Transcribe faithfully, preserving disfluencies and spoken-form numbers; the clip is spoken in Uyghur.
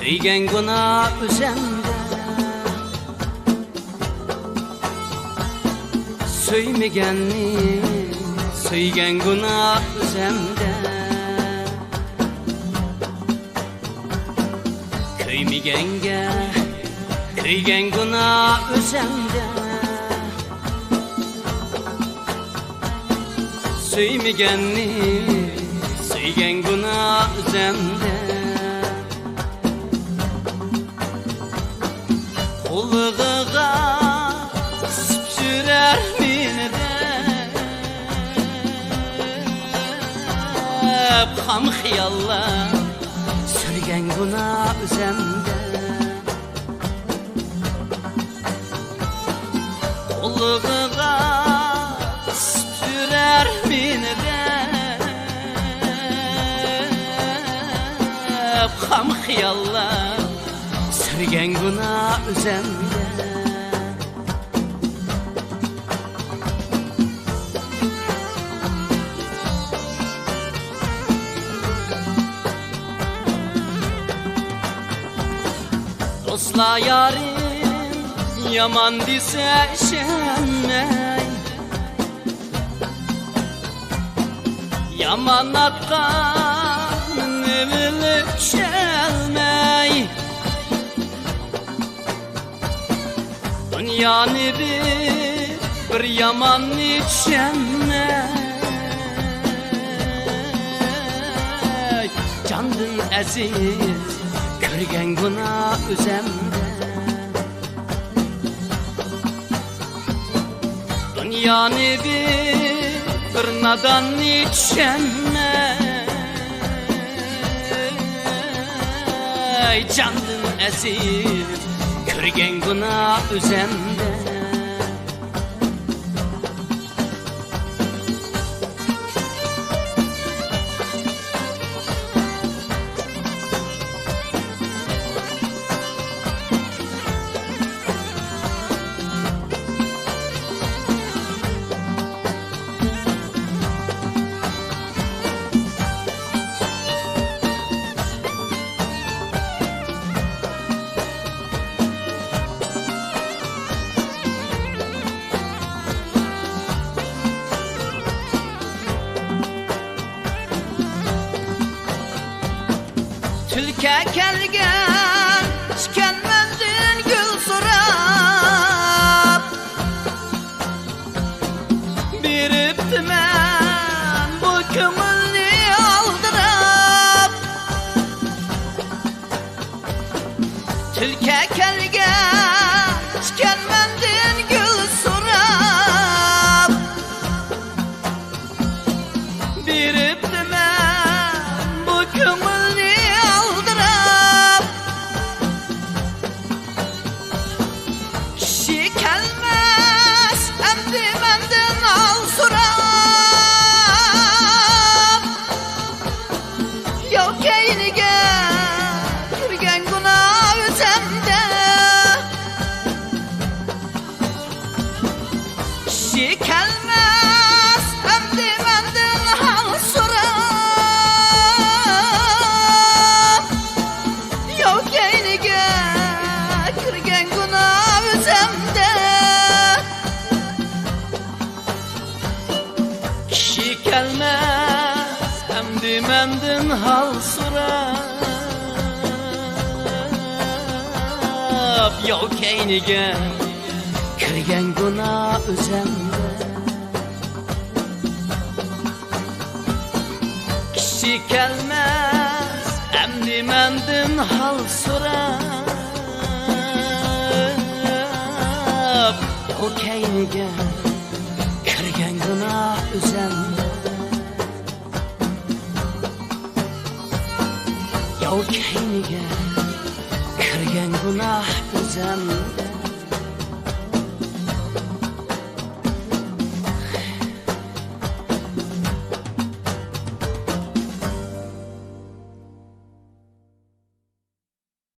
كۆيگەن گۇناھ ئۆزەمدە، سۆيمىگەننى سۆيگەن گۇناھ ئۆزەمدە. كۆيمىگەنگە كۆيگەن گۇناھ ئۆزەمدە، سۆيمىگەننى سۆيگەن گۇناھ ئۆزەمدە. قۇلىقىغا قىسىپ يۈرەر مېنى دەپ، خام خىياللار سۈرگەن گۇناھ ئۆزەمدە. قۇلىقىغا قىسىپ يۈرەر مېنى دەپ، خام خىياللار سۈرگەن گۇناھ ئۆزەمدە. دوستلار يارىم يامان دېسە ئىشەنمەي، يامان ئاتقا مىنىۋېلىپ چۈشەلمەي، دۇنيانى بىر، بىر ياماننى چۈشەنمەي، جاندىن ئەزىز كۆرگەن گۇناھ ئۆزەمدە. دۇنيانى بىر، بىر ناداننى چۈشەنمەي، جاندىن ئەزىز كۆرگەن گۇناھ ئۆزەمدە. تۈلكە كەلگەن ئىكەن مەندىن گۈل سوراپ، بېرىپتىمەن بۇ كۆڭۈلنى ئالدىراپ. تۈلكە كەلگەن ئىكەن مەندىن گۈل سوراپ، بېرىپتىمەن بۇ كۆڭۈلنى ئالدىراپ. كىشى كەلمەس ئەمدى مەندىن ھال سوراپ. ياۋ كەينىگە كىرگەن گۇناھ ئۆزەمدە. كىشى كەلمەس ئەمدى مەندىن ھال سوراپ. ياۋ كەينىگە كىرگەن گۇناھ ئۆزەمدە. كىشى كەلمەس ئەمدى مەندىن ھال سوراپ، ياۋ كەينىگە كىرگەن گۇناھ ئۆزەمدە. كىشى كەلمەس ئەمدى مەندىن ھال سوراپ، ياۋ كەينىگە كىرگەن گۇناھ ئۆزەمدە. ياۋ كەينىگە كىرگەن گۇناھ ئۆزەمدە.